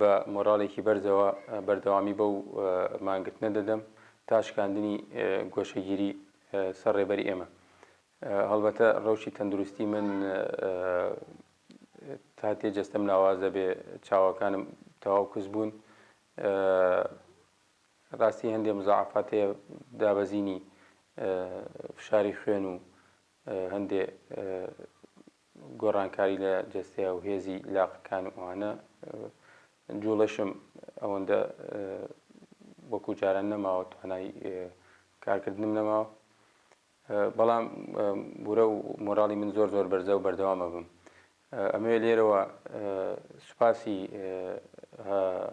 بە مۆراڵێکی بەرزەوە بەردەوامی بەو مانگرتنە دەدەم تا شکاندنی گۆشەگیری سەر ڕێبەری ئێمە. هەڵبەتە ڕەوشی تەندروستی من تا تێ جەستەم لاواز دەبێ، چاوەکانم تەواو کز بوون. ڕاستی هەندێ مزاعەفات هەیە، دابەزینی فشاری خوێن و هەندێ گۆڕانکاری لە جەستەیا و هێزی لاقەکان و ئەوانە، جوڵەشم ئەوەندە وەکو جاران نەماوە، توانای کارکردنم نەماوە، بەڵام ورە و مۆراڵی من زۆر زۆر بەرزە و بەردەوام ئەبم. ئەمەوێ لێرەوە سوپاسی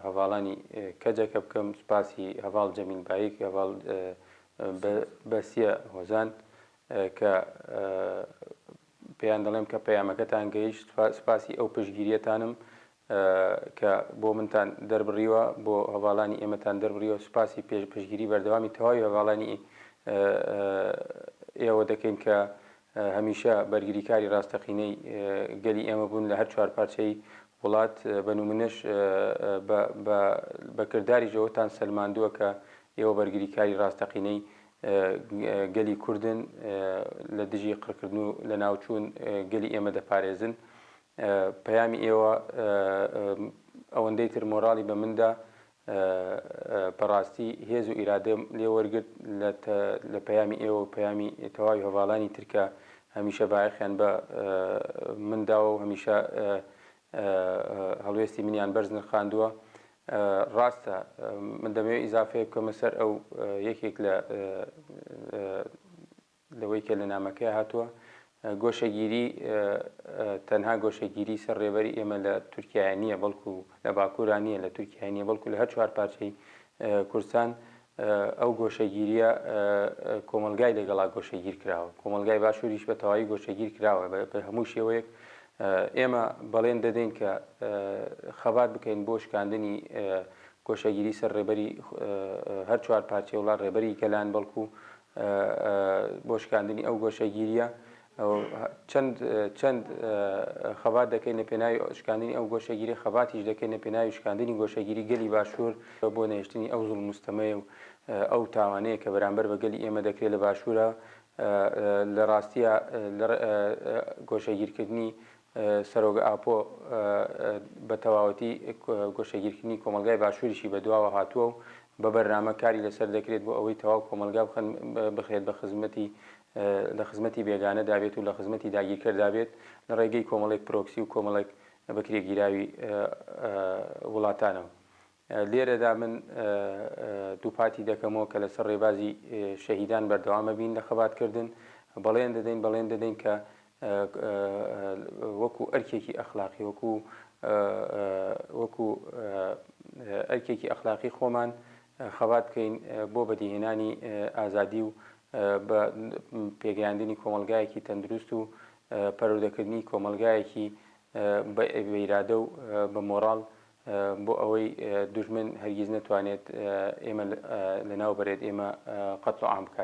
هەڤاڵانی کەجەکە بکەم، سوپاسی هەڤاڵ جەمیل بایک، هەڤاڵ بەسیە هۆزان کە پێیان دەڵێم کە پەیامەکەتان گەیشت، سوپاسی ئەو پشتگیریەتانم کە بۆ منتان دەربڕیوە، بۆ هەڤاڵانی ئێمەتان دەربڕیوە، سوپاسی پشتگیری بەردەوامی تەواوی هەڤاڵانی ئێوە دەکەین کە هەمیشە بەرگریکاری ڕاستەقینەی گەلی ئێمە بوون لە هەر چوار پارچەی وڵات، بە نمونەش بە کرداریش ئەوەتان سەلماندووە کە ئێوە بەرگریکاری ڕاستەقینەی گەلی کوردن، لە دژی قڕکردن و لەناوچوون گەلی ئێمە دەپارێزن. پەیامی ئێوە ئەوەندەی تر مۆراڵی بە من دا، بەڕاستی هێز و ئیرادەم لێ وەرگرت لە پەیامی ئێوە و پەیامی تەواوی هەڤاڵانی تر کە هەمیشە بایەخیان بە من داوە و هەمیشە هەڵوێستی منیان بەرز نرخاندووە. ڕاستە من دەمەوێت ئیزافەیەک بکەمە سەر ئەو یەکێک لە لەوەی کە لە نامەکەیا هاتووە، گۆشەگیری تەنها گۆشەگیری سەر ڕێبەری ئێمە لە تورکیایا نییە، بەڵکو لە باکوورا نییە، لە تورکیای نییە، بەڵکو لە هەر چوار پارچەی کوردستان ئەو گۆشەگیرییە کۆمەڵگای لەگەڵا گۆشەگیر کراوە. کۆمەڵگای باشووریش بە تەواوی گۆشەگیر کراوە بە هەموو شێوەیەک. ئێمە بەڵێن دەدەین کە خەبات بکەین بۆ شکاندنی گۆشەگیری سەر ڕێبەری هەر چوار پارچەی وڵات، ڕێبەری گەلان، بەڵکو بۆ شکاندنی ئەو گۆشەگیرییە چەند چەند خەبات دەکەین لە پێناوی شکاندنی ئەو گۆشەگیری، خەباتیش دەکەین لە پێناوی شکاندنی گۆشەگیری گەلی باشوور بۆ نەهێشتنی ئەو زوڵم و ستەمەیە و ئەو تاوانەیە کە بەرامبەر بە گەلی ئێمە دەکرێت لە باشوورە. لە ڕاستیە گۆشەگیرکردنی سەرۆک ئاپۆ بە تەواوەتی گۆشەگیرکردنی کۆمەڵگای باشووریشی بەدواوە هاتووە و بە بەرنامە کاری لەسەر دەکرێت بۆ ئەوەی تەواو کۆمەڵگا بخەن بخرێت بە خزمەتی لە خزمەتی بێگانەدا بێت و لە خزمەتی داگیرکەردا بێت لە ڕێگەی کۆمەڵێک پرۆکسی و کۆمەڵێک بەکرێگیراوی وڵاتانەوە. لێرەدا من دووپاتی دەکەمەوە کە لەسەر ڕێبازی شەهیدان بەردەوام ئەبین لە خەباتکردن، بەڵێن دەدەین بەڵێن دەدەین کە وەکو ئەرکێکی ئەخلاقی وەکو وەکو ئەرکێکی ئەخلاقی خۆمان خەبات بکەین بۆ بەدیهێنانی ئازادی و بە پێگەیاندنی کۆمەڵگایەکی تەندروست و پەروەردەکردنی کۆمەڵگایەکی بە ئیرادە و بە مۆڕاڵ بۆ ئەوەی دوژمن هەرگیز نەتوانێت ئێمە لەناو بەرێت، ئێمە قەتڵ و عام بکات.